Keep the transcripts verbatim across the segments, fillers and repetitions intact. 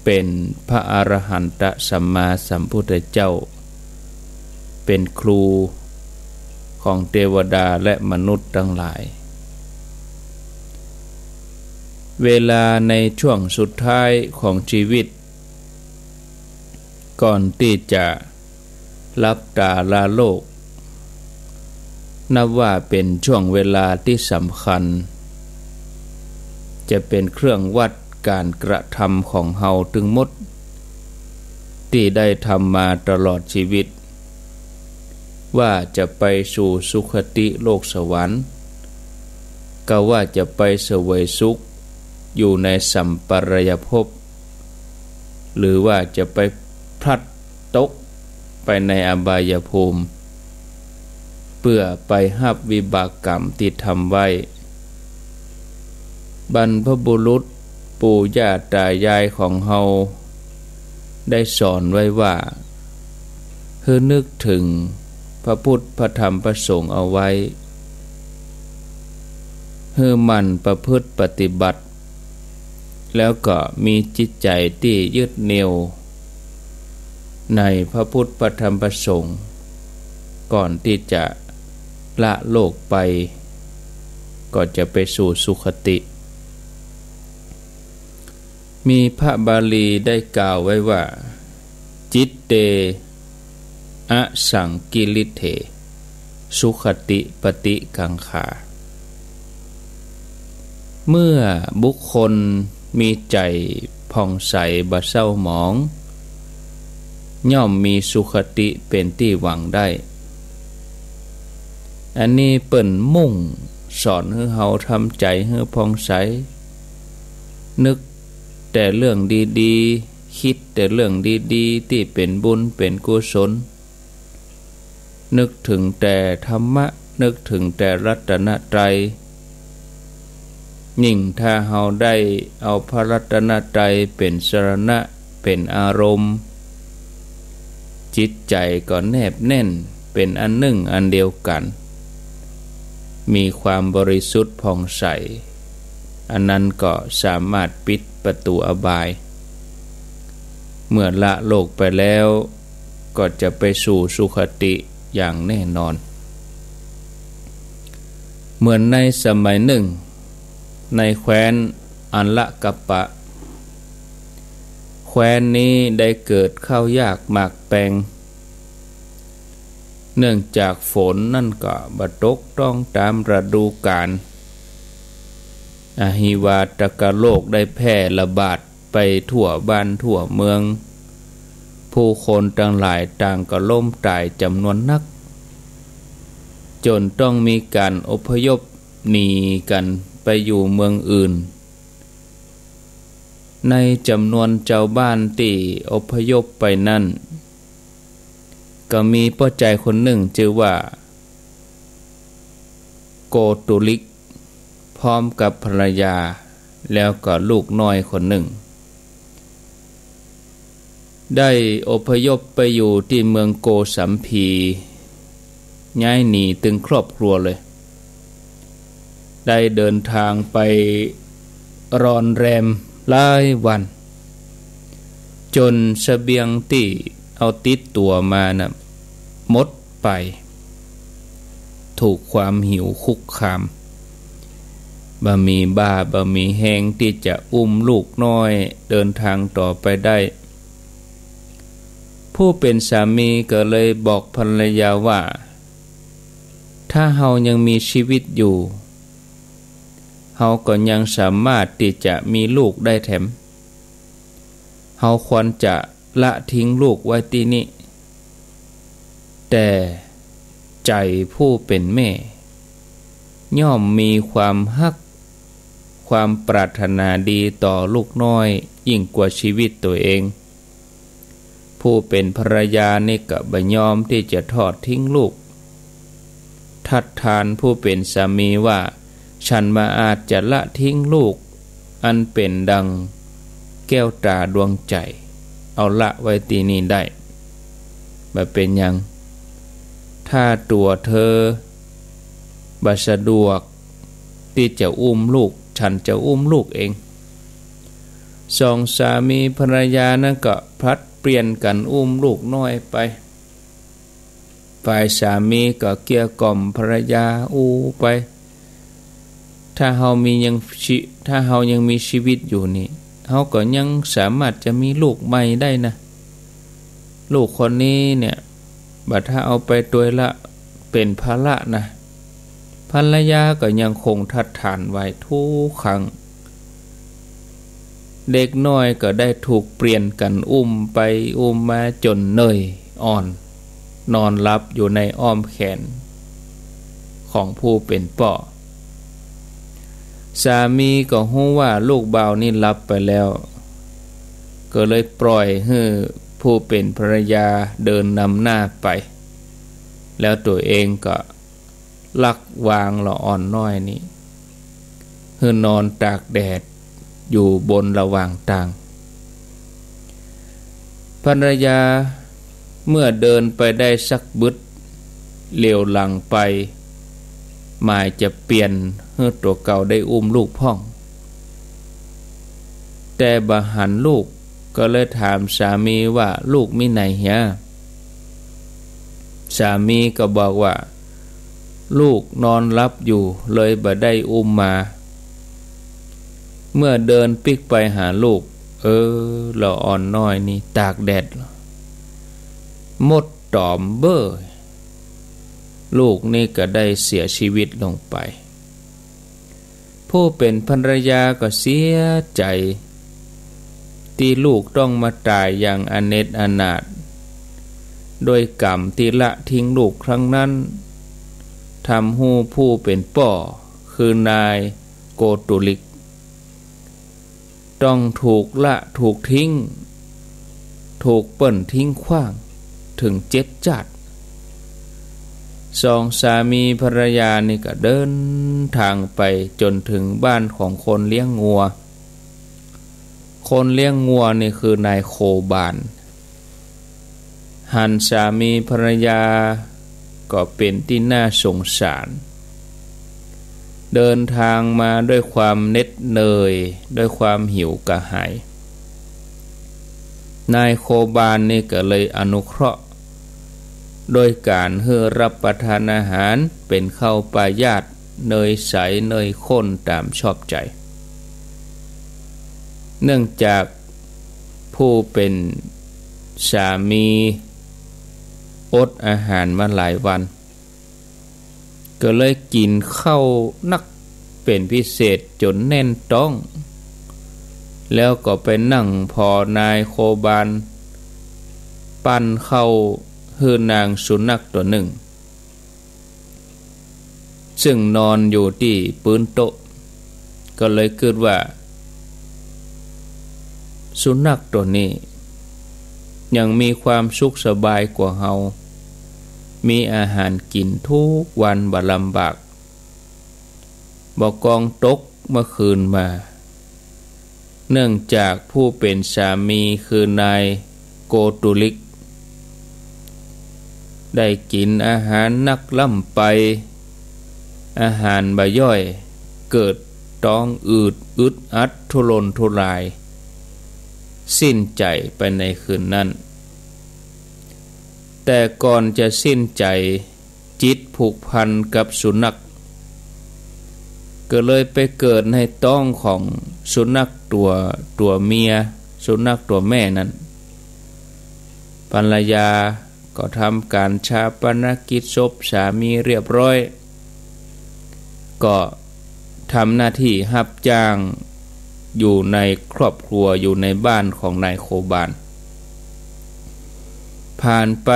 เป๋นพระอรหันตสัมมาสัมพุทธเจ้า เป๋นครูของเตวดาและมนุษย์ตังหลาย เวลาในช่วงสุดท้ายของชีวิต ก่อนตี้จะหลับต๋าลาโลก นับว่าเป๋นช่วงเวลาตี้สำคัญ จะเป๋นเครื่องวัดก๋านกระทำของเฮาตึงหมด ตี้ได้ทำมาตลอดชีวิต ว่าจะไปสู่สุคติโลกสวรรค์ กาว่าจะไปเสวยสุขอยู่ในสัมปรายภพ หรือว่าจะไปพลัดตกไปในอบายภูมิ เปื้อไปฮับวิบากกรรมตี้ทำไว้ บรรพบุรุษปู่ย่าต๋ายายของเฮาได้สอนไว้ว่า หื้อนึกเถิงพระพุทธพระธรรมพระสงฆ์เอาไว้ หื้อหมั่นประพฤติปฏิบัติ แล้วก็มีจิตใจ๋ตี้ยึดเหนี่ยวในพระพุทธพระธรรมพระสงฆ์ ก่อนตี้จะละโลกไป ก็จะไปสู่สุคติ มีพระบาลีได้กล่าวไว้ว่า จิตเต อสังกิริเถ สุคติปฏิกังขา เมื่อบุคคลมีใจ๋ผ่องใสบ่เศร้าหมอง ย่อมมีสุคติเป๋นตี้หวังได้ อันนี้เปิ้นมุ่งสอนหื้อเฮาทำใจ๋หื้อผ่องใส นึกแต่เรื่องดีๆ กึ๊ดแต่เรื่องดีๆ ตี้เป๋นบุญเป๋นกุศล นึกเถิงแต่ธรรมะ นึกเถิงแต่รัตนตรัย ยิ่งถ้าเฮาได้เอาพระรัตนตรัยเป๋นสรณะ เป๋นอารมณ์ จิตใจ๋ก็แนบแน่นเป๋นอันนึ่งอันเดียวกั๋น มีความบริสุทธิ์ผ่องใส อันนั้นก็สามารถปิดประตู๋อบาย เมื่อละโลกไปแล้ว ก็จะไปสู่สุคติอย่างแน่นอน เหมือนในสมัยนึ่ง ในแคว้นอัลลกัปปะ แคว้นนี้ได้เกิดข้าวยากหมากแปง เนื่องจากฝนนั่นก็บ่ตกต้องต๋ามฤดูก๋าล อหิวาตกโรคได้แพร่ระบาดไปทั่วบ้านทั่วเมือง ผู้คนตังหลายต่างก็ล้มต๋ายจ๋ำนวนนัก จ๋นต้องมีก๋านอพยพหนีกั๋นไปอยู่เมืองอื่น ในจ๋ำนวนจาวบ้านตี้อพยพไปนั้น ก็มีป้อจายคนนึ่งจื้อว่า โกตุลิก พร้อมกับภรรยา แล้วก็ลูกน้อยคนนึ่ง ได้อพยพไปอยู่ตี้เมืองโกสัมพี ย้ายหนีตึงครอบครัวเลย ได้เดินทางไปรอนแรมหลายวัน จ๋นเสบียงตี้เอาติดตั๋วมาน่ะหมดไป ถูกความหิวคุกคาม บ่มีบ้าบ่มีแฮงตี้จะอุ้มลูกน้อยเดินทางต่อไปได้ ผู้เป๋นสามีก็เลยบอกภรรยาว่า ถ้าเฮายังมีชีวิตอยู่ เฮาก็ยังสามารถตี้จะมีลูกได้แถม เฮาควรจะละทิ้งลูกไว้ตี้นี่ แต่ใจ๋ผู้เป๋นแม่ ย่อมมีความฮัก ความปรารถนาดีต่อลูกน้อยยิ่งกว่าชีวิตตั๋วเอง ผู้เป๋นภรรยานี่ก็บ่ยอมตี้จะทอดทิ้งลูก ทัดทานผู้เป๋นสามีว่า ฉันบ่อาจจะละทิ้งลูกอันเป๋นดังแก้วต๋าดวงใจ๋ เอาละไว้ตี้นี่ได้ บ่เป๋นหยัง ถ้าตั๋วเธอบ่สะดวกตี้จะอุ้มลูก ฉันจะอุ้มลูกเอง สองสามีภรรยานั้นก็ผลัดเปลี่ยนกั๋นอุ้มลูกน้อยไป ฝ่ายสามีก็เกลี้ยกล่อมภรรยาอู้ไป ถ้าเฮามียังชี- ถ้าเฮายังมีชีวิตอยู่นี่ เฮาก็ยังสามารถจะมีลูกใหม่ได้นะ ลูกคนนี้เนี่ย บ่าถ้าเอาไปตวยละเป๋นภาระนะ ภรรยาก็ยังคงทัดฐานไว้ทุกครั้ง เด็กน้อยก็ได้ถูกเปลี่ยนกั๋นอุ้มไปอุ้มมาจ๋นเหนื่อยอ่อน นอนหลับอยู่ในอ้อมแขนของผู้เป๋นป้อ สามีก็ฮู้ว่าลูกบ่าวนี่หลับไปแล้ว ก็เลยปล่อยหื้อผู้เป๋นภรรยาเดินนำหน้าไป แล้วตั๋วเองก็ลักวางละอ่อนน้อยนี้ หื้อนอนตากแดดอยู่บนระหว่างตาง ภรรยาเมื่อเดินไปได้สักบึด เหลียวหลังไป หมายจะเปลี่ยนหื้อตั๋วเก่าได้อุ้มลูกพ่อง แต่บ่หันลูก ก็เลยถามสามีว่า ลูกมีไหนเหีย สามีก็บอกว่า ลูกนอนหลับอยู่ เลยบ่ได้อุ้มมา เมื่อเดินปิ๊กไปหาลูก เออ ละอ่อนน้อยนี่ตากแดดหมดต๋อมเบ้อ ลูกนี่ก็ได้เสียชีวิตลงไป ผู้เป๋นภรรยาก็เสียใจ๋ ตี้ลูกต้องมาต๋ายอย่างอเน็จอนาถ ด้วยกรรมตี้ละทิ้งลูกครั้งนั้น ทำหื้อผู้เป๋นป้อ คือนายโกตุลิก ต้องถูกละถูกทิ้ง ถูกเปิ้นทิ้งขว้าง เถิงเจ็ดจ้าด สองสามีภรรยานี่ก็เดินทางไปจ๋นเถิงบ้านของคนเลี้ยงงัว คนเลี้ยงงัวนี่คือนายโคบาน หันสามีภรรยาก็เป๋นตี้น่าสงสาร เดินทางมาด้วยความเหน็ดเหนื่อย ด้วยความหิวกระหาย นายโคบานนี่ก็เลยอนุเคราะห์ โดยก๋านหื้อรับประทานอาหารเป๋นข้าวปายาต เนยใส เนยข้นต๋ามชอบใจ๋ เนื่องจากผู้เป๋นสามีอดอาหารมาหลายวัน ก็เลยกิ๋นข้าวนักเป๋นพิเศษจ๋นแน่นต๊อง แล้วก็ไปนั่งผ่อนายโคบาน ปั้นข้าวหื้อนางสุนัขตั๋วนึ่ง ซึ่งนอนอยู่ตี้ปื๊นโต๊ะ ก็เลยกึ๊ดว่า สุนัขตั๋วนี้ยังมีความสุขสบายกว่าเฮา มีอาหารกิ๋นทุกวันบ่ลำบาก บ่กองตกเมื่อคืนมา เนื่องจากผู้เป๋นสามีคือนายโกตุลิก ได้กิ๋นอาหารนักล้ำไป อาหารบ่ย่อย เกิดต๊องอืด อึดอัด ทุรนทุราย สิ้นใจ๋ไปในคืนนั้น แต่ก่อนจะสิ้นใจ๋ จิตผูกพันกับสุนัข ก็เลยไปเกิดในต๊องของสุนัขตั๋ว ตั๋วเมีย สุนัขตั๋วแม่นั้น ภรรยาก็ทำก๋านฌาปนกิจศพสามีเรียบร้อย ก็ทำหน้าตี้ฮับจ้างอยู่ในครอบครัว อยู่ในบ้านของนายโคบาน ผ่านไป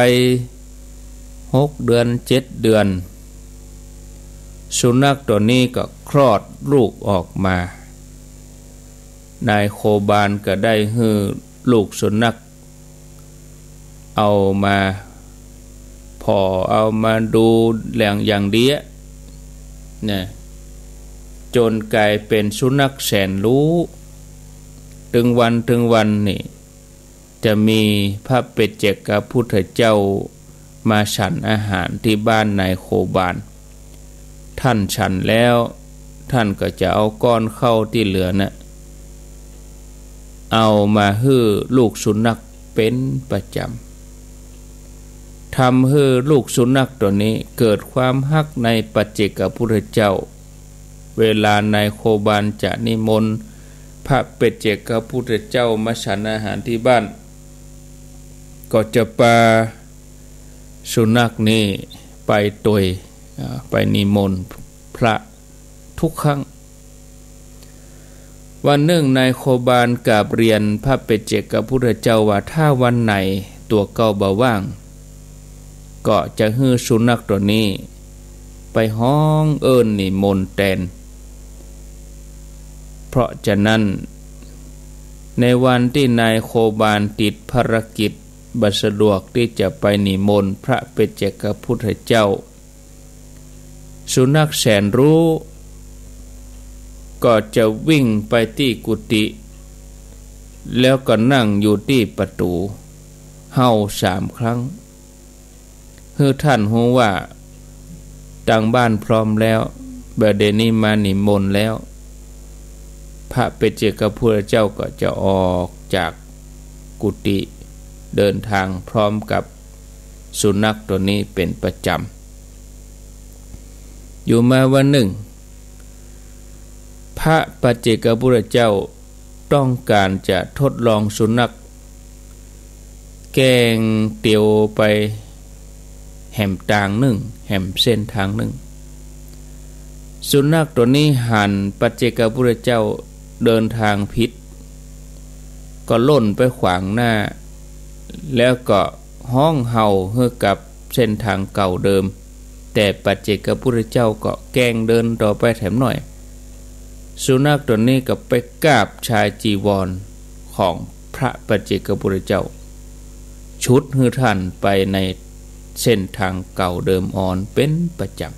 หกเดือน เจ็ดเดือน สุนัขตั๋วนี้ก็คลอดลูกออกมา นายโคบานก็ได้หื้อลูกสุนัข เอามาผ่อ เอามาดูแลอย่างดีอะ นะ จ๋นก๋ายเป๋นสุนัขแสนรู้ ตึงวันตึงวันนี่ จะมีพระปัจเจกพุทธเจ้ามาฉันอาหารตี้บ้านนายโคบาน ท่านฉันแล้ว ท่านก็จะเอาก้อนข้าวตี้เหลือน่ะ เอามาหื้อลูกสุนัขเป๋นประจ๋ำ ทำหื้อลูกสุนัขตั๋วนี้เกิดความฮักในปัจเจกพุทธเจ้า เวลานายโคบาลจะนิมนต์พระปัจเจกพุทธเจ้ามาฉันอาหารตี้บ้าน ก็จะปาสุนัขนี้ไปตวย อ่า ไปนิมนต์พระทุกครั้ง วันนึ่งนายโคบาลกราบเรียนพระปัจเจกพุทธเจ้าว่า ถ้าวันไหนตั๋วเก่าบ่ว่าง ก็จะหื้อสุนัขตั๋วนี้ไปฮ้องเอิ้นนิมนต์แตน เพราะฉะนั้น ในวันตี้นายโคบาลติดภารกิจบ่สะดวกตี้จะไปนิมนต์พระปัจเจกพุทธเจ้า สุนัขแสนรู้ก็จะวิ่งไปตี้กุฏิ แล้วก็นั่งอยู่ตี้ประตู๋ เห่าสามครั้ง หื้อต้านฮู้ว่า ตังบ้านพร้อมแล้ว บ่าเดี่ยวนี้มานิมนต์แล้ว พระปัจเจกพุทธเจ้าก็จะออกจากกุฏิ เดินทางพร้อมกับสุนัขตั๋วนี้เป๋นประจ๋ำ อยู่มาวันนึ่ง พระปัจเจกพุทธเจ้าต้องก๋านจะทดลองสุนัข แก่งเตียวไปแหมตางนึ่ง แหมเส้นตางนึ่ง สุนัขตั๋วนี้หันปัจเจกพุทธเจ้าเดินตางผิด ก็ล่นไปขวางหน้า แล้วก็ฮ้องเห่าหื้อกับเส้นตางเก่าเดิม แต่ปัจเจกพุทธเจ้าก็แก่งเดินต่อไปแถมหน้อย สุนัขตั๋วนี้ก็ไปกาบชายจีวรของพระปัจเจกพุทธเจ้า ฉุดหื้อต้านไปในเส้นตางเก่าเดิมอ่อนเป๋นประจ๋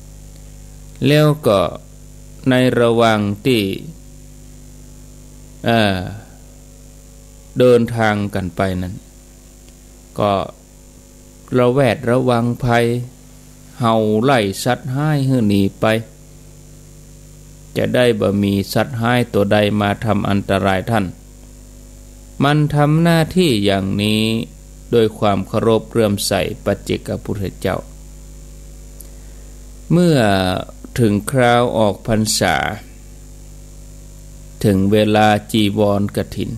ำ แล้วก็ในระหว่างตี้ เอ่อ เดินตางกั๋นไปนั้น ก็ ระแวดระวังภัย เห่าไล่สัตว์ฮ้ายหื้อหนีไป จะได้บ่มีสัตว์ฮ้ายตั๋วใดมาทำอันตรายต้าน มันทำหน้าตี้อย่างนี้ด้วยความเคารพเลื่อมใสปัจเจกพุทธเจ้า เมื่อถึงคราวออกพรรษา ถึงเวลาจีวรกฐิน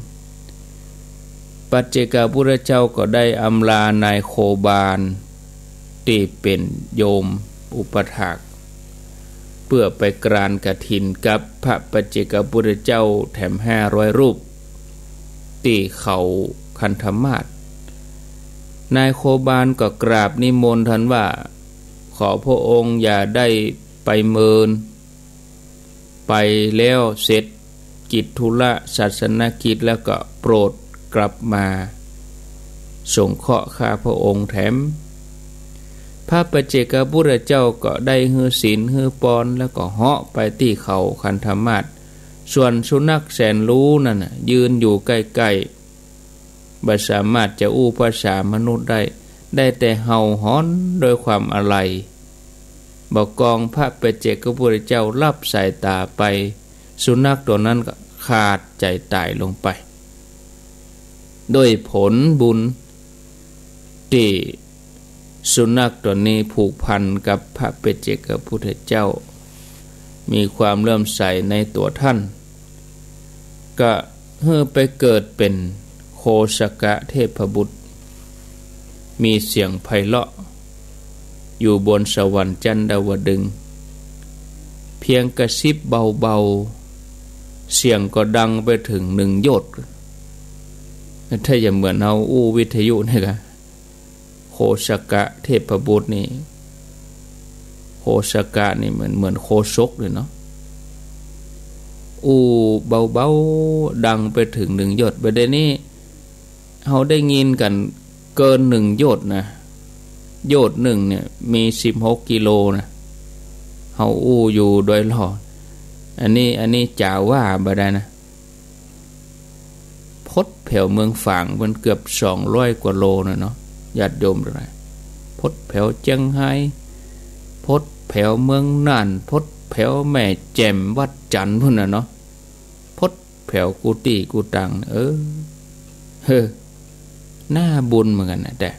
ปัจเจกพุทธเจ้าก็ได้อำลานายโคบาลตี้เป๋นโยมอุปัฏฐาก เปื้อไปกรานกฐินกับพระปัจเจกพุทธเจ้าแถมห้าร้อยรูป ตี้เขาคันธมาศ นายโคบาลก็กราบนิมนต์ต้านว่า ขอพระองค์อย่าได้ไปเมิน ไปแล้วเสร็จกิจธุระศาสนกิจแล้วก็โปรดกลับมาสงเคราะห์ข้าพระองค์แถม พระปัจเจกพุทธเจ้าก็ได้หื้อศีลหื้อปอนแล้วก็เหาะไปตี้เขาคันธมาศ ส่วนสุนัขแสนรู้นั้นน่ะ ยืนอยู่ใก้ๆ บ่สามารถจะอู้ภาษามนุษย์ได้ ได้แต่เห่าหอนด้วยความอาลัย บ่ากองพระปัจเจกพุทธเจ้าลับสายต๋าไป สุนัขตั๋วนั้นก็ขาดใจ๋ต๋ายลงไป ด้วยผลบุญตี้สุนัขตั๋วนี้ผูกพันกับพระปัจเจกพุทธเจ้า มีความเลื่อมใสในตั๋วต้าน ก็หื้อไปเกิดเป๋นโคสกะเทพบุตร มีเสียงไพเราะ อยู่บนสวรรค์จั้นดาวดึงส์ เพียงกระซิบเบาๆ เสียงก็ดังไปเถิงหนึ่งโยชน์ ถ้าจะเหมือนเฮาอู้วิทยุนี่ก็ โคสกะเทพบุตรนี่ โคสกะนี่เหมือน เหมือนโฆษกเลยเนาะ อู้เบาๆ ดังไปเถิงหนึ่งโยชน์ บ่าเดี่ยวนี้เฮาได้ยินกั๋นเกินหนึ่งโยชน์นะ โยชน์นึ่งเนี่ยมีสิบหกกิโลนะ เฮาอู้อยู่โดยรอบ อันนี้ อันนี้จ๋าว่าบ่ได้นะ พดแผวเมืองฝางมันเกือบสองร้อยกว่าโลนะเนาะ ญาติโยมตังหลาย พดแผวเจียงฮาย พดแผวเมืองน่าน พดแผวแม่แจ่ม วัดจันทน์พู้นน่ะเนาะ พด แผวกู้ตี้กู้ตัง เออ เฮ้อ น่าบุญเหมือนกั๋นนะ แต่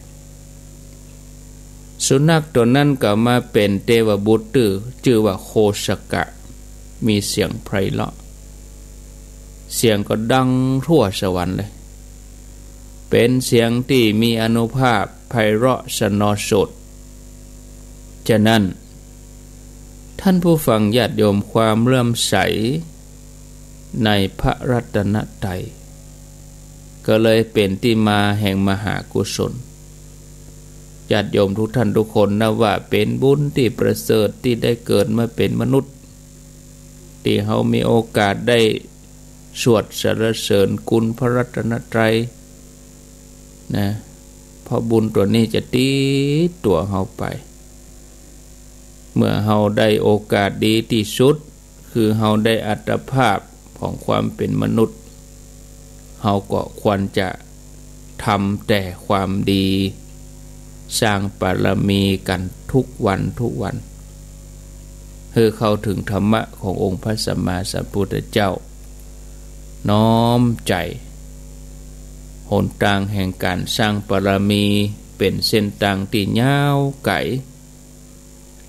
สุนัขตั๋วนั้นก็มาเป๋นเตวบุตร จื้อ จื้อว่าโคสกะ มีเสียงไพเราะ เสียงก็ดังทั่วสวรรค์เลย เป๋นเสียงตี้มีอานุภาพไพเราะสนอโสต ฉะนั้น ท่านผู้ฟังญาติโยม ความเลื่อมใสในพระรัตนตรัย ก็เลยเป๋นตี้มาแห่งมหากุศล ญาติโยมทุกท่านทุกคนนับว่าเป๋นบุญตี้ประเสริฐตี้ได้เกิดมาเป๋นมนุษย์ ตี้เฮามีโอกาสได้สวดสรรเสริญคุณพระรัตนตรัยนะ เพราะบุญตั๋วนี้จะติดตั๋วเฮาไป เมื่อเฮาได้โอกาสดีตี้สุด คือเฮาได้อัตภาพของความเป๋นมนุษย์ เฮาก็ควรจะทำแต่ความดี สร้างบารมีกั๋นทุกวันทุกวัน หื้อเข้าเถิงธรรมะขององค์พระสัมมาสัมพุทธเจ้า น้อมใจ๋ หนตางแห่งก๋านสร้างบารมีเป๋นเส้นตางตี้ยาวไก๋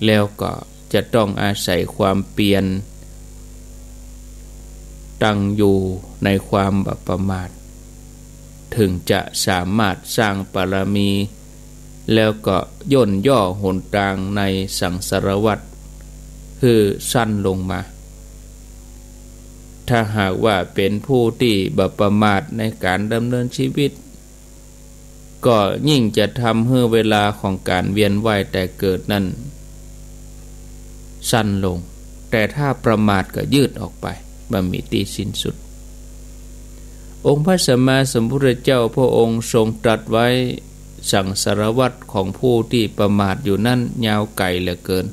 แล้วก็จะต้องอาศัยความเปียร ตั้งอยู่ในความบ่ประมาท เถิงจะสามารถสร้างบารมี แล้วก็ย่นย่อหนตางในสังสารวัฏหื้อสั้นลงมา ถ้าหากว่าเป๋นผู้ตี้บ่ประมาทในก๋านดำเนินชีวิต ก็ยิ่งจะทำหื้อเวลาของก๋านเวียนว่ายตายเกิดนั้นสั้นลง แต่ถ้าประมาทก็ยืดออกไป บ่มีตี้สิ้นสุด องค์พระสัมมาสัมพุทธเจ้าพระองค์ทรงตรัสไว้ สังสารวัฏของผู้ตี้ประมาทอยู่นั้นยาวไก๋เหลือเกิน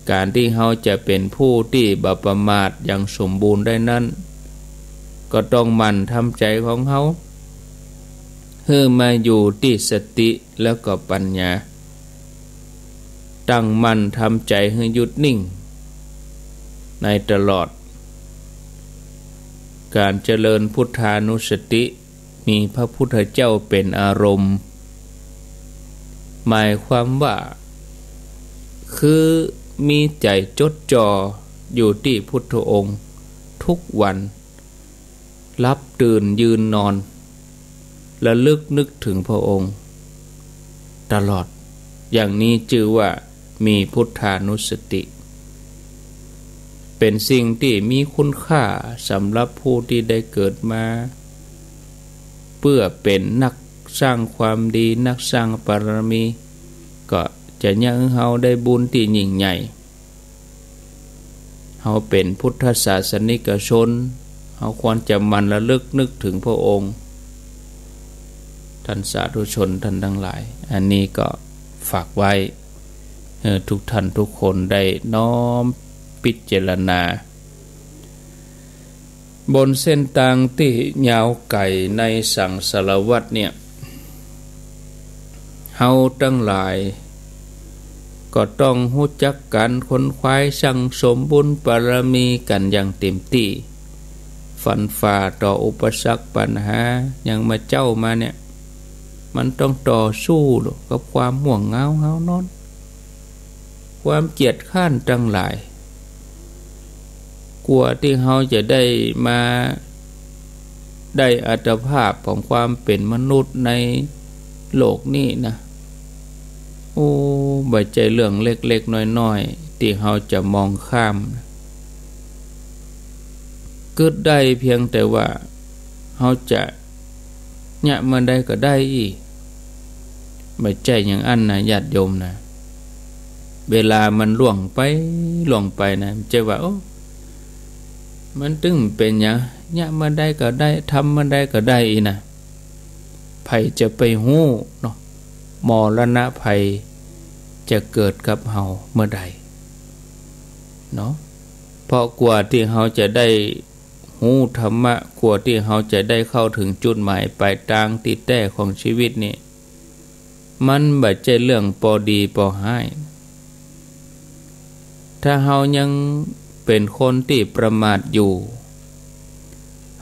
ก๋านตี้เฮาจะเป๋นผู้ตี้บ่ประมาทอย่างสมบูรณ์ได้นั้น ก็ต้องหมั่นทำใจ๋ของเฮา หื้อมาอยู่ตี้สติแล้วก็ปัญญา ตั้งมั่นทำใจ๋หื้อหยุดนิ่ง ในตลอดก๋านเจริญพุทธานุสติ มีพระพุทธเจ้าเป๋นอารมณ์ หมายความว่า คือมีใจ๋จดจ่ออยู่ตี้พุทธองค์ทุกวัน หลับตื่นยืนนอน ระลึกนึกถึงพระองค์ตลอด อย่างนี้จื้อว่ามีพุทธานุสติ เป๋นสิ่งตี้มีคุณค่าสำหรับผู้ตี้ได้เกิดมา เปื้อเป๋นนักสร้างความดี นักสร้างบารมี ก็จะเยียะหื้อเฮาได้บุญตี้ยิ่งใหญ่ เฮาเป๋นพุทธศาสนิกชน เฮาควรจะหมั่นระลึกนึกถึงพระองค์ ท่านสาธุชนท่านทั้งหลาย อันนี้ก็ฝากไว้ หื้อทุกท่านทุกคนได้น้อมพิจารณา บนเส้นตางตี้ยาวไก๋ในสังสารวัฏเนี่ย เฮาตังหลายก็ต้องฮู้จักกั๋นขนขวายสั่งสมบุญบารมีกั๋นอย่างเต๋มตี้ ฟันฝ่าต่ออุปสรรคปัญหายังบ่าเจ้ามาเนี่ย มันต้องต่อสู้กับความง่วงเหงาหาวนอน ความเกียจคร้านตังหลาย กว่าตี้เฮาจะได้มาได้อัตภาพของความเป๋นมนุษย์ในโลกนี้นะ โอ้ บ่ใจ้เรื่องเล็กๆ น้อยๆ ตี้เฮาจะมองข้ามนะ กึ๊ดได้เพียงแต่ว่าเฮาจะ เยียะเมื่อใดก็ได้อี้ บ่ใจ้อย่างอั้นนะญาติโยมนะ เวลามันล่วงไป ล่วงไปนะ บ่ใจ้ว่า โอ้ มันตึงเป๋นหยัง เยียะเมื่อใดก็ได้ ทำเมื่อใดก็ได้อี้นะ ใผจะไปฮู้เนาะ มรณะภัยจะเกิดกับเฮาเมื่อใดเนาะ เพราะกว่าตี้เฮาจะได้ ฮู้ธรรมะ กว่าตี้เฮาจะได้เข้าเถิงจุดหมายปลายตางตี้แต๊ของชีวิตนี่ มันบ่ใจ้เรื่องปอดีปอฮ้าย ถ้าเฮายังเป๋นคนตี้ประมาทอยู่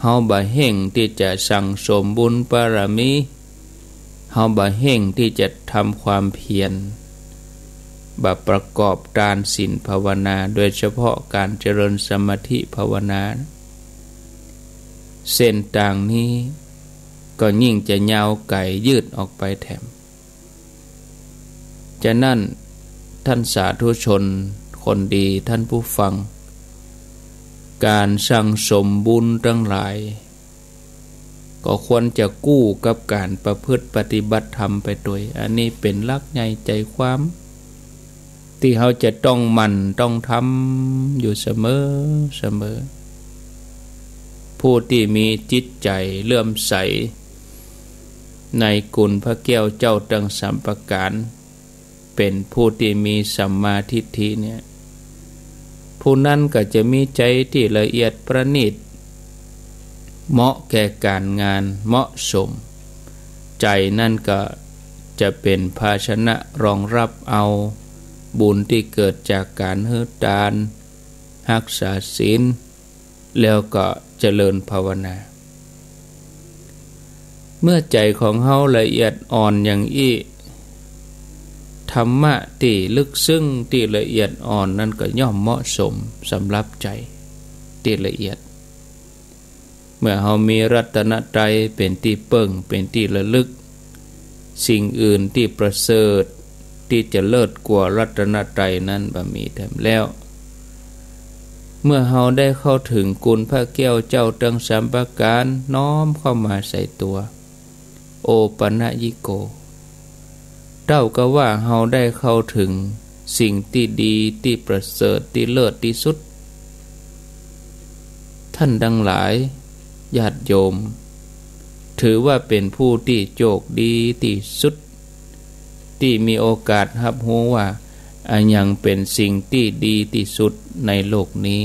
เฮาบ่เฮ่งตี้จะสั่งสมบุญบารมี เฮาบ่เฮ่งตี้จะทำความเพียร บ่ประกอบตานศีลภาวนา โดยเฉพาะก๋านเจริญสมาธิภาวนา เส้นตางนี้ก็ยิ่งจะยาวไก๋ยืดออกไปแถม ฉะนั้น ท่านสาธุชนคนดี ท่านผู้ฟัง ก๋านสั่งสมบุญตังหลาย ก็ควรจะกู้กับก๋านประพฤติปฏิบัติธรรมไปตวย อันนี้เป๋นหลักใหญ่ใจ๋ความ ตี้เฮาจะต้องหมั่นต้องทำอยู่เสมอเสมอ ผู้ตี้มีจิตใจ๋เลื่อมใสในคุณพระแก้วเจ้าตึงสามประก๋าน เป๋นผู้ตี้มีสัมมาทิฏฐิเนี่ย ผู้นั้นก็จะมีใจ๋ตี้ละเอียดประณีต เหมาะแก่ก๋านงาน เหมาะสม ใจ๋นั้นก็จะเป๋นภาชนะรองรับเอาบุญตี้เกิดจากก๋านหื้อตาน ฮักษาศีล แล้วก็เจริญภาวนา เมื่อใจ๋ของเฮาละเอียดอ่อนอย่างอี้ ธรรมะตี้ลึกซึ้งตี้ละเอียดอ่อนนั้นก็ย่อมเหมาะสมสำหรับใจ๋ตี้ละเอียด เมื่อเฮามีรัตนตรัยเป๋นตี้เปิ้ง เป๋นตี้ระลึก สิ่งอื่นตี้ประเสริฐ ตี้จะเลิศกว่ารัตนตรัยนั้นบ่มีแถมแล้ว เมื่อเฮาได้เข้าถึงคุณพระแก้วเจ้าตึงสามประก๋าน น้อมเข้ามาใส่ตั๋ว โอปัญญิโก เต้ากับว่าเฮาได้เข้าถึงสิ่งตี้ดี ตี้ประเสริฐ ตี้เลิศตี้สุด ท่านตังหลาย ญาติโยม ถือว่าเป๋นผู้ตี้โจคดีตี้สุด ตี้มีโอกาสฮับฮู้ว่า อะหยังเป๋นสิ่งตี้ดีตี้สุดในโลกนี้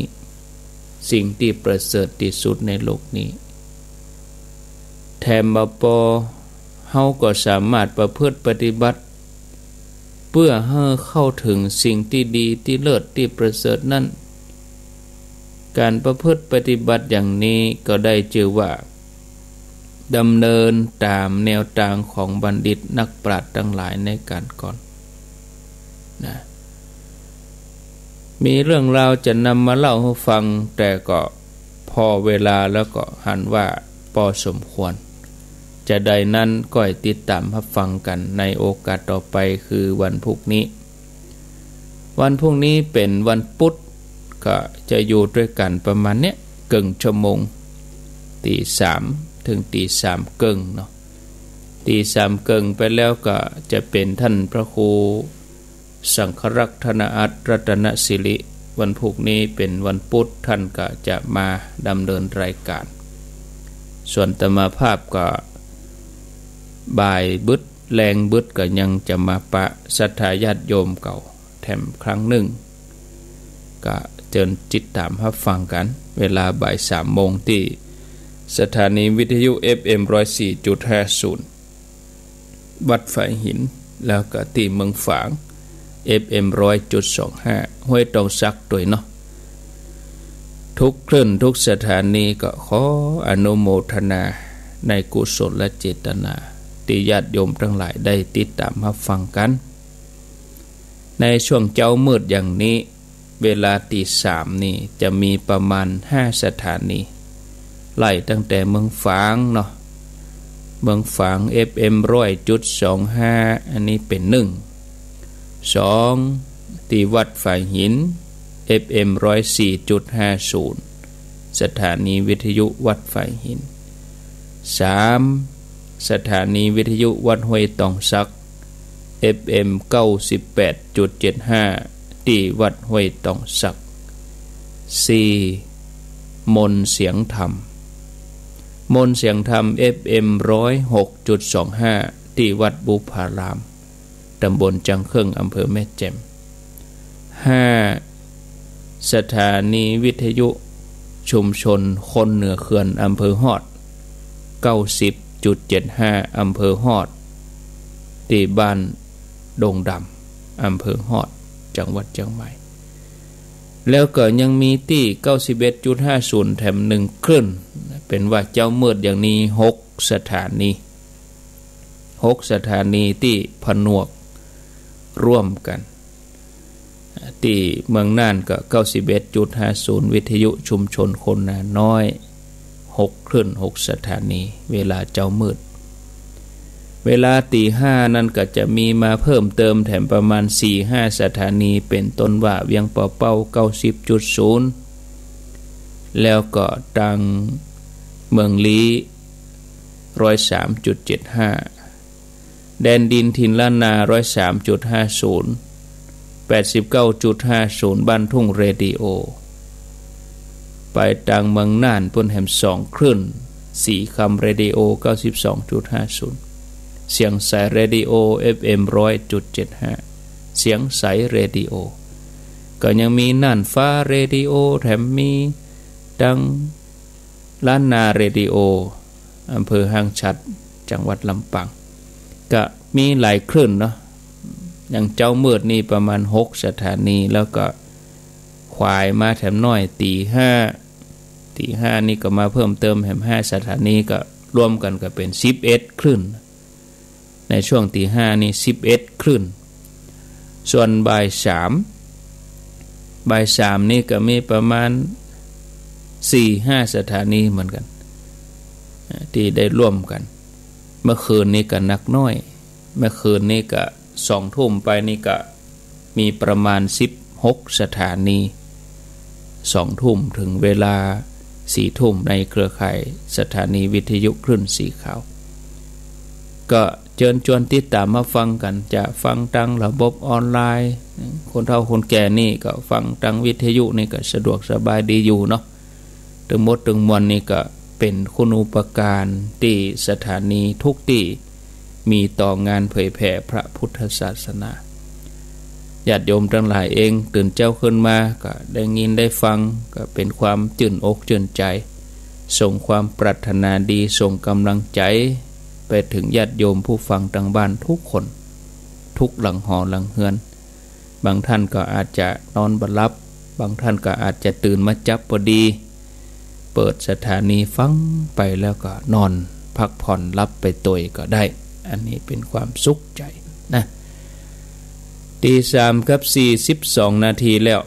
สิ่งตี้ประเสริฐตี้สุดในโลกนี้ แถมบ่ปอ เฮาก็สามารถประพฤติปฏิบัติ เปื้อหื้อเข้าถึงสิ่งตี้ดีตี้เลิศตี้ประเสริฐนั้น ก๋านประพฤติปฏิบัติอย่างนี้ก็ได้จื้อว่า ดำเนินต๋ามแนวตางของบัณฑิตนักปราชญ์ตังหลายในก๋านก่อนนะ มีเรื่องราวจะนำมาเล่าหื้อฟัง แต่ก็ผ่อเวลาแล้วก็หันว่าปอสมควร จะใดนั้นก็ให้ติดต๋ามฮับฟังกั๋นในโอกาสต่อไป คือวันพุธนี้ วันพุธนี้เป๋นวันปุธ ก็จะอยู่ตวยกั๋นประมาณเนี้ย เกิ่งชั่วโมง ตี๋สามเถิงตี๋สามเกิ่งเนาะ ตี๋สามเกิ่งไปแล้วก็จะเป๋นท่านพระครูสังฆรักษ์ธนอัตรรัตนสิริ วันพุธนี้เป๋นวันปุธ ท่านก็จะมาดำเนินรายก๋าน ส่วนอาตมาภาพก็บ่ายบึด แลงบึดก็ยังจะมาปะศรัทธาญาติโยมเก่าแถมครั้งนึ่ง ก็เจิญติดต๋ามฮับฟังกั๋น เวลาบ่ายสามโมงตี้สถานีวิทยุ เอฟเอ็ม ร้อยสี่จุดห้าศูนย์ วัดฝายหิน แล้วก็ตี้เมืองฝาง เอฟเอ็ม ร้อยจุดสองห้า ห้วยตองสักตวยเนาะ ทุกคลื่นทุกสถานีก็ขออนุโมทนาในกุศลเจตนา ตี้ญาติโยมตังหลายได้ติดต๋ามฮับฟังกั๋น ในช่วงเจ๊ามืดอย่างนี้ เวลาตี๋สามนี่จะมีประมาณห้าสถานี ไล่ตั้งแต่เมืองฝางเนาะ เมืองฝาง เอฟเอ็ม ร้อยจุดสองห้า อันนี้เป๋นนึ่ง สอง ตี้วัดฝายหิน เอฟเอ็ม ร้อยสี่จุดห้าศูนย์ สถานีวิทยุวัดฝายหิน สาม สถานีวิทยุวัดห้วยตองสัก เอฟเอ็ม เก้าสิบแปดจุดเจ็ดห้า ตี้วัดห้วยตองสัก สี่ มนต์เสียงธรรม มนต์เสียงธรรม เอฟเอ็ม ร้อยหกจุดสองห้า ตี้วัดบุพาราม ต๋ำบลจังเคิ่ง อำเภอแม่แจ่ม ห้า สถานีวิทยุชุมชนคนเหนือเขื่อน อำเภอฮอด เก้าสิบจุดเจ็ดห้า อำเภอฮอด ตี้บ้านดงดำ อำเภอฮอด จังหวัดเจียงใหม่ แล้วก็ยังมีตี้เก้าสิบเอ็ดจุดห้าศูนย์แถมหนึ่งคลื่น เป๋นว่าเจ๊ามืดอย่างนี้หกสถานี หกสถานีตี้ผนวกร่วมกั๋น ตี้เมืองน่านก็เก้าสิบเอ็ดจุดห้าศูนย์ วิทยุชุมชนคนนาน้อย หกคลื่น หกสถานี เวลาเจ๊ามืด เวลาตี๋ห้านั้นก็จะมีมาเพิ่มเติมแถมประมาณสี่ห้าสถานี เป๋นต้นว่าเวียงป่าเป้า เก้าสิบจุดศูนย์ แล้วก็ตางเมืองลี้ ร้อยสามจุดเจ็ดห้า แดนดินถิ่นล้านนา ร้อยสามจุดห้าศูนย์ แปดสิบเก้าจุดห้าศูนย์ บ้านทุ่งเรดิโอ ไปตางเมืองน่านปู้นแหมสองคลื่น สีคำเรดิโอ เก้าสิบสองจุดห้าศูนย์ เสียงใสเรดิโอ เอฟเอ็ม ร้อยจุดเจ็ดห้า เสียงใสเรดิโอ ก็ยังมีน่านฟ้าเรดิโอ แถมมีตางล้านนาเรดิโอ อำเภอห้างฉัตร จังหวัดลำปาง ก็มีหลายคลื่นเนาะ อย่างเจ๊ามืดนี่ประมาณหกสถานี แล้วก็ขวายมาแถมหน้อยตี๋ห้า ตี๋ห้านี่ก็มาเพิ่มเติมแถมห้าสถานี ก็รวมกั๋นก็เป๋นสิบเอ็ดคลื่น ในช่วงตี๋ห้านี่สิบเอ็ดคลื่น ส่วนบ่ายสาม บ่ายสามนี่ก็มีประมาณสี่ห้าสถานีเหมือนกั๋น ตี้ได้ร่วมกั๋น เมื่อคืนนี้ก็นักหน้อย เมื่อคืนนี้ก็สองทุ่มไปนี่ก็มีประมาณสิบหกสถานี สองทุ่มเถิงเวลาสี่ทุ่ม ในเครือข่ายสถานีวิทยุคลื่นสีขาว ก็เจิญจวนติดต๋ามมาฟังกั๋น จะฟังตางระบบออนไลน์ คนเฒ่าคนแก่นี่ก็ฟังตางวิทยุนี่ก็สะดวกสบายดีอยู่เนาะ ตึงหมดตึงมวลนี่ก็เป๋นคุณูปการตี้สถานีทุกตี้มีต่องานเผยแผ่พระพุทธศาสนา ญาติโยมตังหลายเองตื่นเจ๊าขึ้นมาก็ได้ยินได้ฟัง ก็เป๋นความจื้นอกจื้นใจ๋ ส่งความปรารถนาดี ส่งก๋ำลังใจ๋ไปเถิงญาติโยมผู้ฟังตางบ้านทุกคน ทุกหลังหอหลังเฮือน บางท่านก็อาจจะนอนบ่หลับ บางท่านก็อาจจะตื่นมาจับพอดี เปิดสถานีฟังไปแล้วก็นอนพักผ่อนหลับไปตวยก็ได้ อันนี้เป๋นความสุขใจ๋นะ ตีสามกับสี่สิบสองนาทีแล้ว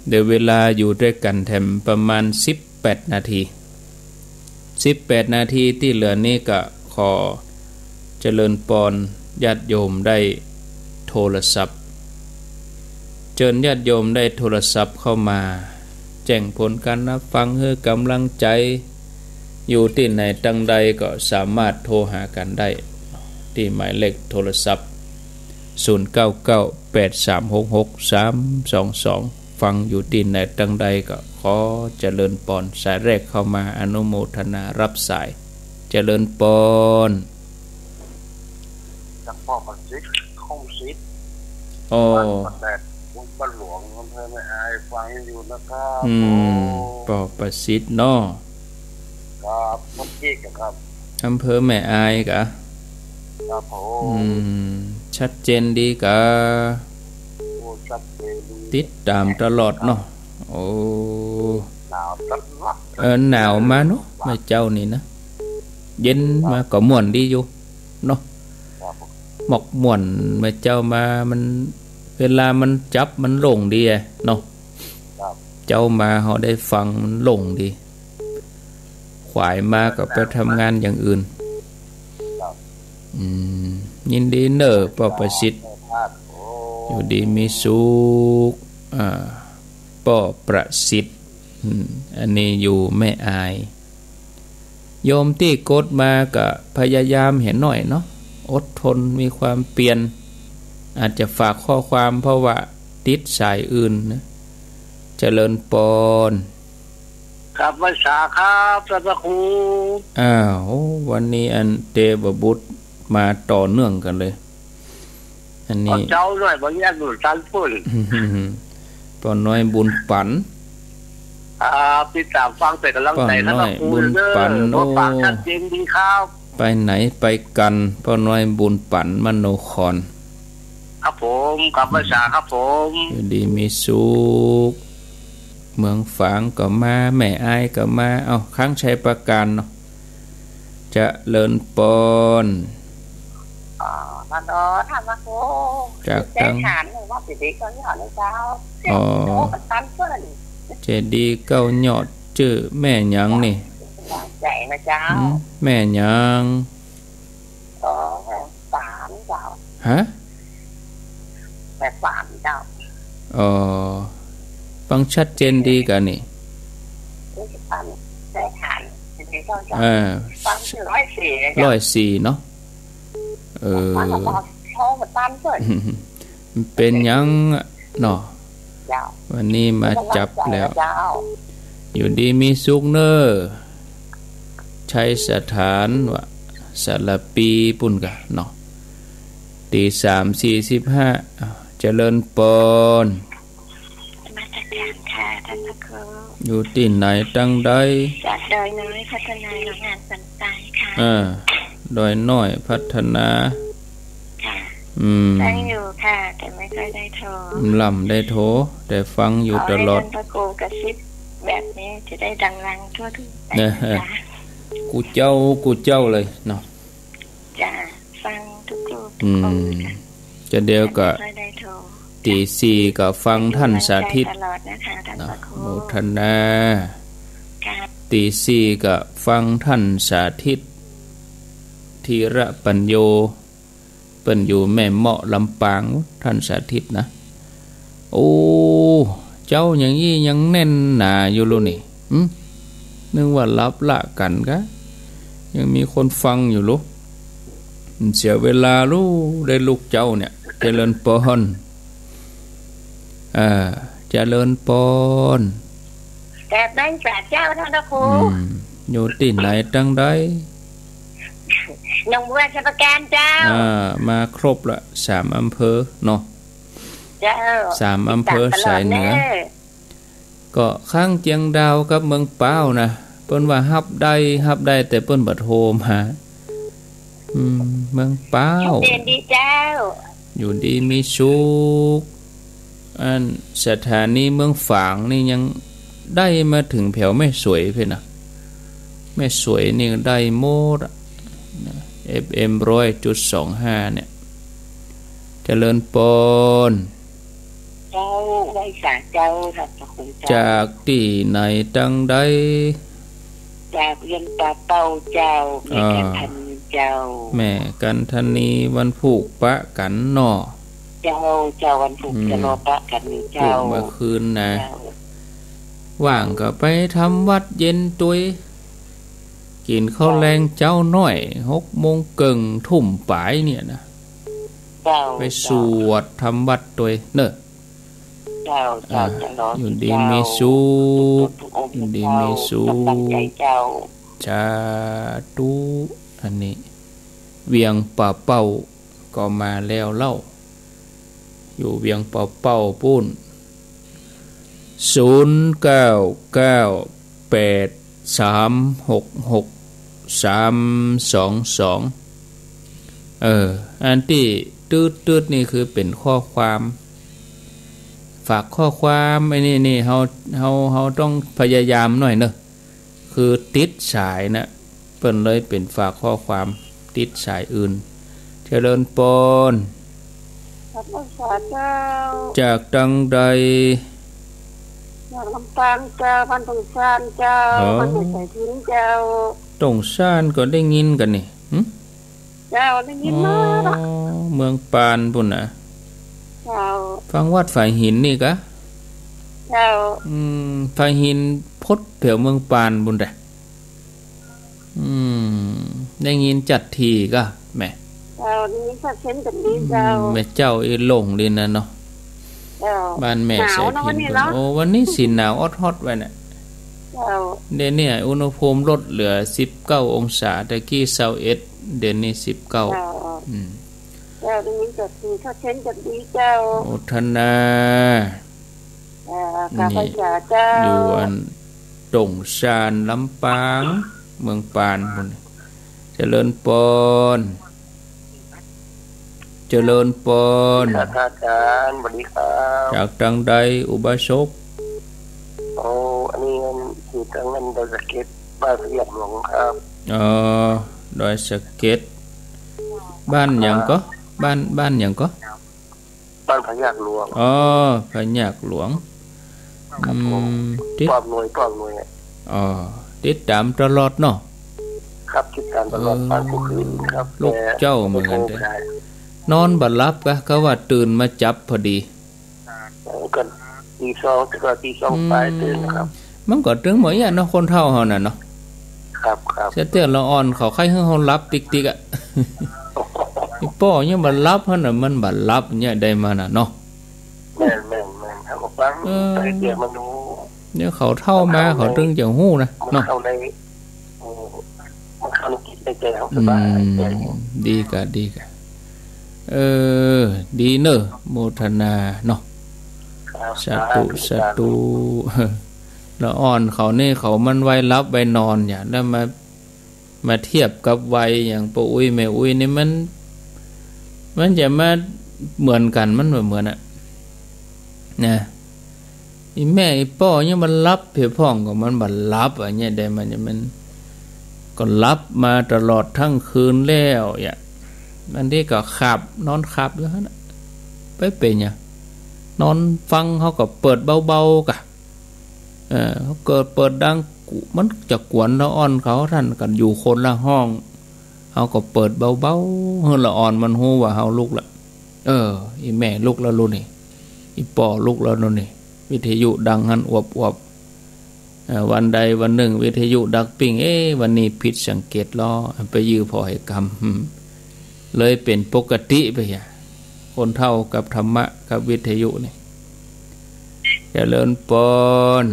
เหลือเวลาอยู่ตวยกั๋นแถมประมาณสิบแปดนาที สิบแปดนาทีตี้เหลือนี้ก็ขอเจริญปอนญาติโยมได้โทรศัพท์ เจิญญาติโยมได้โทรศัพท์เข้ามา แจ้งผลการรับฟัง หื้อก๋ำลังใจ๋ อยู่ตี้ไหนตังใดก็สามารถโทรหากั๋นได้ ตี้หมายเลขโทรศัพท์ ศูนย์เก้าเก้า แปดสามหกหก สามสองสอง ฟังอยู่ตี้ไหนตังใดก็ขอเจริญปอน สายแรกเข้ามา อนุโมทนารับสาย เจริญปอน จากป้อประสิทธิ์ คงสิทธิ์ อ้อ บ้านปะแดด บ้านหลวง อำเภอแม่อาย ฟังอยู่นะครับ อืม ผม ป้อประสิทธิ์เนาะ ครับ เมื่อกี้ครับ อำเภอแม่อายกะ ครับผม อืม ชัดเจนดีกะ โอ้ ชัดเจนดี ติดต๋ามตลอดเนาะ โอ้ หนาวจัดหนัก เออ หนาวมาเนาะ เมื่อเจ๊านี่นะ เย็นมาก็ม่วนดีอยู่เนาะ ครับผม หมอกม่วน เมื่อเจ๊ามามัน เวลามันจับมันโล่งดีอะเนาะ ครับ เจ๊ามาเฮาได้ฟังมันโล่งดี ขวายมาก็ไปทำงานอย่างอื่น ครับ อืม ยินดีเน่อป้อประสิทธิ์ ครับผม อยู่ดีมีสุข อ่า ป้อประสิทธิ์ อืม อันนี้อยู่แม่อาย โยมตี้กดมาก็พยายามเหียหน้อยเนาะ อดทน มีความเปียร อาจจะฝากข้อความเพราะว่าติดสายอื่นนะ เจริญปอน ครับ ไหว้สาครับ ท่านพระครู อ้าว โอ้ วันนี้อันเตวบุตรมาต่อเนื่องกั๋นเลย อันนี้ เจ้าหน้อยบ่แยกหนุนตันปุ้น ป้อน้อยบุญปั๋น อ่า ติดต๋ามฟังเป๋นก๋ำลังใจ๋ ป้อน้อย ท่านพระครู บุญปั๋น เด้อ โอ้ ปากชัดเจนดีครับ ไปไหนไปกั๋น ป้อน้อยบุญปั๋น มโนคร ครับผม กลับพรรษาครับผม อยู่ดีมีสุข เมืองฝางก็มา แม่อายก็มา เอ้า ข้างชัยปราการเนาะ เจริญปอน อ๋อ มาดอ ท่านพระครู จาก เจดีย์ ตัง ฐานหลวงพ่อเจดีย์เก้าเหยาะเลยเจ้า อ๋อ เสี่ยวโตกับตันเปิ้น เจดีย์เก้าเหยาะ จื้อแม่หยังนี่ ใหญ่นะเจ้า อืม แม่หยัง อ๋อ แม่สามเจ้า ฮะ แม่สามเจ้า อ๋อ ฟังชัดเจนดีกะนี่ ฟังได้ฐาน เจดีย์เก้าเหยาะ อ่า ฟังคือร้อยสี่นะเจ้า ร้อยสี่เนาะ เออ ฟังกับหมอโทรมาตามเปิ้น เป๋นหยังเนาะ เจ้า วันนี้มาจับแล้ว เจ้า อยู่ดีมีสุขเน่อ ชัยสถานวะ สารภีปุ้นกะเนาะ ตีสามสี่สิบห้า อ้าว เจริญปอน นมัสการค่ะ ท่านพระครู อยู่ตี้ไหนตังใด จากดอยน้อยพัฒนา โรงงานสันทรายค่ะ อ่า ดอยน้อยพัฒนา ค่ะ อืม ฟังอยู่ค่ะ แต่ไม่ค่อยได้โทร บ่ได้โทร แต่ฟังอยู่ตลอด ขอให้ท่านพระครูกระซิบแบบนี้ จะได้ดังๆ ทั่วๆ ไปนะคะ กู้เจ้า กู้เจ้าเลยเนาะ จ้ะ ฟังทุกรูปทุกองค์ค่ะ อืม จะเดียวกะ แต่ไม่ค่อยได้โทร ตีสี่ก็ฟังท่านสาธิต เป็นกำลังใจตลอดนะคะ ท่านพระครู เนาะ โมทนา ค่ะ ตีสี่ก็ฟังท่านสาธิต ธีระปัญโญ เปิ้นอยู่แม่เมาะลำปาง ท่านสาธิตนะ โอ้ เจ๊าอย่างอี้ยังแน่นหนาอยู่ลูกนี่ หึ นึกว่าหลับละกั๋นกะ ยังมีคนฟังอยู่ลูก เสียเวลาลูก ได้ลูกเจ๊าเนี่ย เจริญปอน อ่า เจริญปอน กราบนมัสการเจ้า ท่านพระครู อืม อยู่ตี้ไหนตังใด หนองบัว ชัยปราการเจ้า อ่า มาครบละ สามอำเภอเนาะ เจ้า สามอำเภอ ติดตามตลอด สายเหนือ เน่อ ก็ข้างเจียงดาวกับเมืองปาวนะ เปิ้นว่าฮับได้ ฮับได้ แต่เปิ้นบ่โทรมา อืม เมืองปาว ชัดเจนดีเจ้า อยู่ดีมีสุข อันสถานีเมืองฝางนี่ยังได้มาเถิงแผวแม่สวยเพ่นนะ แม่สวยนี่ได้หมดอะ เอฟเอ็ม ร้อยจุดสองห้า เนี่ย เจริญปอน เจ้า ไหว้สาเจ้า ท่านพระครูเจ้า จากตี้ไหนตังใด จากเวียงป่าเป้าเจ้า แม่ อ่า กันธนีเจ้า แม่กันธนี วันพูกปะกั๋นเนาะ เจ้า เจ้า วันพูก อืม จะรอปะกั๋นนี่เจ้า พูกเมื่อคืนนะ เจ้า ว่างก็ไปทำวัดเย็นตวย กิ๋นข้าวแลงเจ๊าน้อย หกโมงเกิ่ง ทุ่มป๋ายเนี่ยนะ เจ้า ไปสวดทำวัดตวยเน่อ เจ้า เจ้า อ่า จะรอ อยู่ดีมีสุข ทุกองค์ อยู่ดีมีสุข กำลังใจเจ้า สาธุ อันนี้ เวียงป่าเป้าก็มาแล้วเล่า อยู่เวียงป่าเป้าปู้น ศูนย์เก้าเก้าแปดสามหกหกสามสองสอง เออ อันตี้ตื๊ดๆ นี่คือเป๋นข้อความ ฝากข้อความ ไอ้นี่ นี่ เฮา เฮา เฮาต้องพยายามหน่อยเน่อ คือติดสายนะ เปิ้นเลยเป๋นฝากข้อความ ติดสายอื่น เจริญปอน กราบนมัสการเจ้า จากตังใด จากลำปางเจ้า บ้านตงซานเจ้า อ๋อ บ้านแม่สายพินเจ้า ตงซานก็ได้ยินกั๋นนี่ หึ เจ้า ได้ยินมาละ อ๋อ เมืองปานปู้นนะ เจ้า ฟังวัดฝายหินนี่กะ เจ้า อืม ฝายหินพดแผวเมืองปานปู้นแต๊ อืม ได้ยินจัดถี่กะ แม่ เจ้า ได้ยินชัดเจนแบบนี้เจ้า อืม แม่เจ้าอี้หลงดีนะเนาะ เจ้า บ้านแม่สายพินปู้น หนาวเนาะวันนี้เนาะ โอ้ วันนี้สิหนาวออดฮอดไว้เนี่ย เจ้า เดี๋ยวนี้อุณหภูมิลดเหลือสิบเก้าองศา แต่กี้ซาวเอ็ด เดี๋ยวนี้สิบเก้า เจ้า อืม เจ้า ได้ยินจัดถี่ชัดเจนแบบนี้เจ้า โมทนา เอ่อ นี่ ข้าพเจ้าเจ้า อยู่อันตงซาน ลำปาง เมืองปานปู้น เจริญปอน เจริญปอน ครับ อาจารย์ สวัสดีครับ จากตางใดอุบาสก โอ้ อันนี้อยู่ตางอันดอยสะเก็ด บ้านพระยาหลวงครับ อ๋อ ดอยสะเก็ด บ้านหยังก่อ บ้าน บ้านหยังก่อ บ้านพระยาหลวง อ๋อ พระยาหลวง ครับผม อืม ติด ป้อมหน่วย ป้อมหน่วย อ๋อ ติดต๋ามตลอดเนาะ ครับ ติดต๋ามตลอด เออ ฟังกู้คืนครับ ลูกเจ้าเหมือนกั๋น แต่ นอนบ่หลับกะ กะว่าตื่นมาจับพอดี เออ ก็ตีสอง ก็ตีสอง อืม ปลายตื่นครับ มันก็ตึงบ่เยียะเนาะ คนเฒ่าเฮาน่ะเนาะ ครับ ครับ เสียเตื้อละอ่อนเขาใค่หื้อเฮาหลับติ๊กๆ อะ อีป้อยังบ่หลับหั้นน่ะ มันบ่หลับเนี่ยได้มาน่ะเนาะ แม่น แม่น แม่น เฮาก็ฟัง เออ ไปเดี๋ยวมันรู้ เดี๋ยวเขาเฒ่ามา เขาเฒ่า เขาตึงจะฮู้นะ มัน เนาะ เข้าใน เออ มันเข้าในจิตในใจเฮาสบายใจ อืม ดีกะ ดีกะ เออ ดีเนอะ โมทนาเนาะ ครับ สาธุ สาธุ สาธุ ละอ่อนเขานี่เขามันไวหลับไวนอนเนี่ย แล้วมา มาเทียบกับวัยอย่างป้ออุ๊ยแม่อุ๊ยนี่มัน มันจะมาเหมือนกั๋น มันบ่เหมือนอะ นะ อีแม่อีป้อยังบ่หลับเพียพ่องก็มันบ่หลับอะเนี่ย ได้มัน มันก็หลับมาตลอดตึงคืนแล้วอะ บางทีก็ขับ นอนขับอยู่หั้นน่ะ ไปเป๋นหยัง นอนฟังเขาก็เปิดเบาๆ กะ เออ เขาเกิดเปิดดังกุ มันจะกวนละอ่อนเขา ต้านก็อยู่คนละห้อง เขาก็เปิดเบาๆ หื้อละอ่อนมันฮู้ว่าเฮาลุกละ เออ อีแม่ลุกแล้วลูกนี่ อีป้อลุกแล้วลูกนี่ วิทยุดังหั้นอวบๆ เอ่อ วันใดวันนึ่งวิทยุดังปิ้ง เอ๊ะ วันนี้ผิดสังเกตลอ ไปยื้อผ่อหื้อกำ หืม เลยเป๋นปกติไปอะ คนเฒ่ากับธรรมะกับวิทยุนี่ เจริญปอน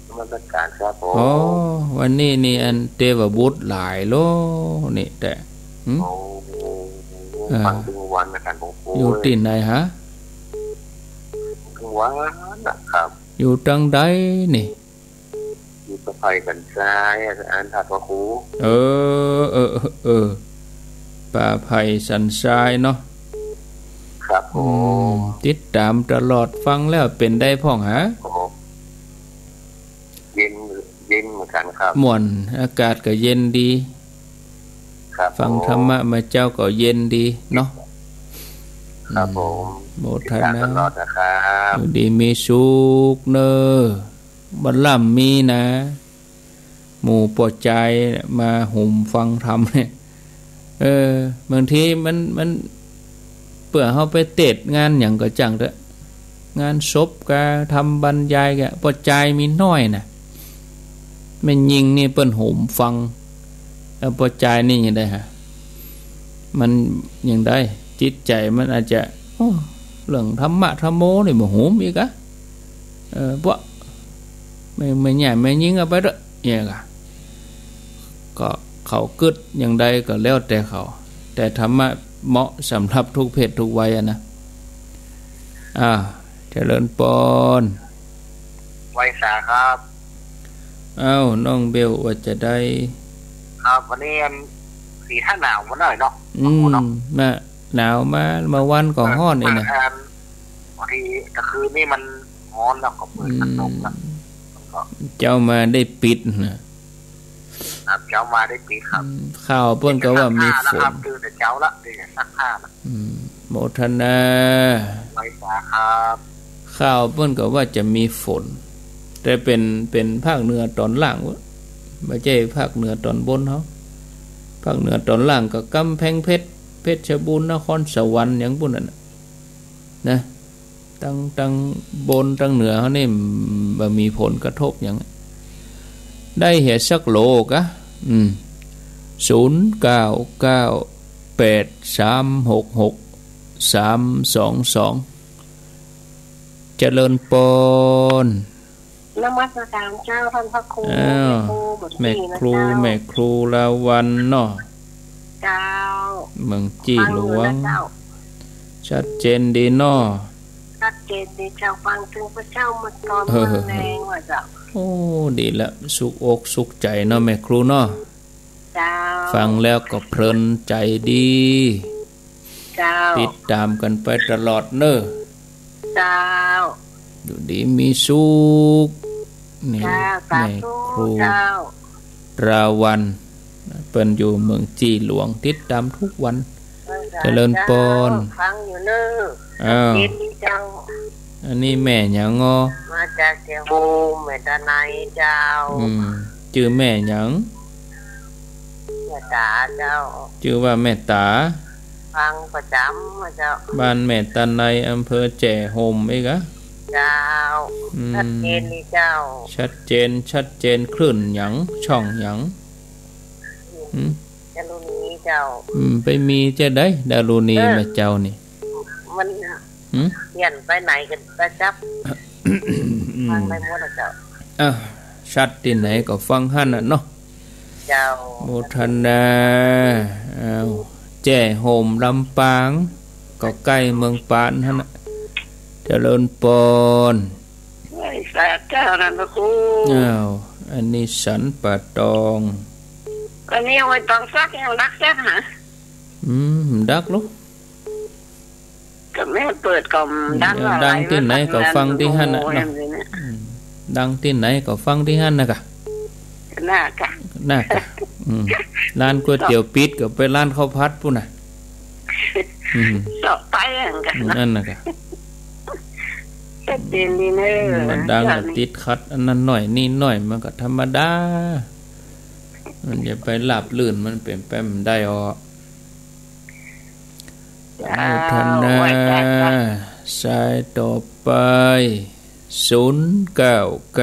นมัสการครับผม อ๋อ วันนี้นี่อันเตวบุตรหลายโลนี่แต่ หืม โอ้ อ่า ฟังตึงวันนะท่านผม อยู่ตี้ไหนฮะ ตึงวันนะครับ อยู่ตางใดนี่ อยู่ป่าไผ่สันทรายอะ อันท่านพระครู เออ เออ เออ เออ ป่าไผ่สันทรายเนาะ ครับผม อืม ติดต๋ามตลอด ฟังแล้วเป๋นใดพ่องฮะ ครับผม เย็น เย็นเหมือนกั๋นครับ ม่วน อากาศก็เย็นดี ครับ ฟังธรรมะ ผม มาเจ๊าก็เย็นดีเนาะ ครับผม อืม โมทนา ติดต๋ามตลอดนะครับ อยู่ดีมีสุขเนอะ บ่ล่ำมีนะ หมู่ป้อจายมาโหมฟังธรรมเนี่ย เออ บางทีมัน มัน เปื้อเฮาไปเตศน์งานหยังก็จ้างเต๊อะ งานศพกา ทำบรรยายกา ป้อจายมีน้อยน่ะ แม่ญิงนี่เปิ้นโหมฟัง แล้วป้อจายนี่ยังใดฮะ มันยังใด จิตใจ๋มันอาจจะ โอ้ เรื่องธรรมะธรรมโมนี่บ่โหมอีกอะ เออ พวกแม่ แม่ใหญ่แม่ญิงเอาไปเต๊อะ เนี่ยกะ ก็เขากึ๊ดอย่างใดก็แล้วแต่เขา แต่ธรรมะเหมาะสำหรับทุกเพศทุกวัยอะนะ อ่า เจริญปอน ไหว้สาครับ อ้าว น้องเบลว่าจะใด ครับ วันนี้อัน สีท่าหนาวมาหน่อยเนาะ อืม เนาะ มา หนาวมา เมื่อวานก็ฮ้อนเองนะ เออ อัน บางทีกลางคืนนี่มันฮ้อนแล้วก็เปิดพัดลมแล้ว อืม มันก็ เจ๊ามาได้ปิดนะ ครับ เจ๊ามาได้ปิดครับ อืม ข่าวเปิ้นก็ว่ามีฝน ซักผ้าแล้วครับ ตื่นแต่เจ๊าละ ตื่นซักผ้าละ อืม โมทนา ไหว้สาครับ ข่าวเปิ้นก็ว่าจะมีฝน แต่เป๋น เป๋นภาคเหนือต๋อนล่างเว้ย บ่ใจ้ภาคเหนือต๋อนบนเฮา ภาคเหนือต๋อนล่างก็กำแพงเพชร เพชรบูรณ์ นครสวรรค์ หยังปู้นนั่นน่ะ นะ ตัง ตังบนตังเหนือเฮานี่บ่มีผลกระทบหยัง ได้เหียสักโหลกะ อืม ศูนย์เก้าเก้าแปดสามหกหกสามสองสอง เจริญปอน นมัสการเจ้าท่านพระครู อ้าว แม่ครู แม่ครู แม่ครูลาวัลย์เนาะ เจ้า เมืองจี้หลวง ฟังอยู่นะเจ้า ชัดเจนดีเนาะ ชัดเจนดีเจ้า ฟังตึงพระเจ้าเมื่อตอน เออ เมื่อแลงว่ะเจ้า โอ้ ดีละ สุขอกสุขใจ๋เนาะแม่ครูเนาะ เจ้า ฟังแล้วก็เพลินใจ๋ดี เจ้า ติดต๋ามกั๋นไปตลอดเน่อ เจ้า อยู่ดีมีสุข นี่ เจ้า สาธุ แม่ครู เจ้า ราวัณ เปิ้นอยู่เมืองจีหลวง ติดต๋ามกู้วัน เจ้า เจริญปอน ฟังอยู่เน่อ อ้าว ยินดีเจ้า อันนี้แม่หยังงอ มาจากแจ้ห่ม แม่ตาไนเจ้า อืม จื้อแม่หยัง แม่ต๋าเจ้า จื้อว่าแม่ต๋า ฟังประจ๋ำเจ้า บ้านแม่ตาไน อำเภอแจ้ห่มเองกะ เจ้า อืม ชัดเจนดีเจ้า ชัดเจน ชัดเจน คลื่นหยัง ช่องหยัง หืม ดารุณีเจ้า อืม ไปมีจะใด ดารุณี เออ แม่เจ้านี่ มัน หืม เปลี่ยนไปไหนกันประจับ อืม ฟังไปหมดแล้วเจ้า อ่ะ ชัดตี้ไหนก็ฟังหั้นน่ะเนาะ เจ้า โมทนา อ้าว แจ้ห่มลำปาง ก็ใก้เมืองปานหั้นน่ะ เจริญปอน ไหว้สาเจ้านะพระครู อ้าว อันนี้สันป่าตอง อันนี้เอาไว้ตองสัก ยังดักแซ่บหา อืม ดักลูก ก็แม่เปิดก็ดัง เออ อะไร ดังตี้ไหนก็ฟังตี้หั้นน่ะเนาะ โอ้ย อืม ดังตี้ไหนก็ฟังตี้หั้นน่ะกะ น่ากะ น่ากะ อืม ร้านก๋วยเตี๋ยวปิดก็ไปร้านข้าวผัดปู้นน่ะ อืม เสาะไปอันกัน อืม นะ นั่นน่ะกะ ชัดเจนดีเน่อ อืม มันดังก็ติดขัด อันนั้นหน้อย นี่หน้อย มันก็ธรรมดา มันจะไปราบรื่น มันเป๋นไปบ่ได้ออก เจ้า โมทนา ไหว้พระเจ้า สายต่อไป ศูนย์เก้าเก้า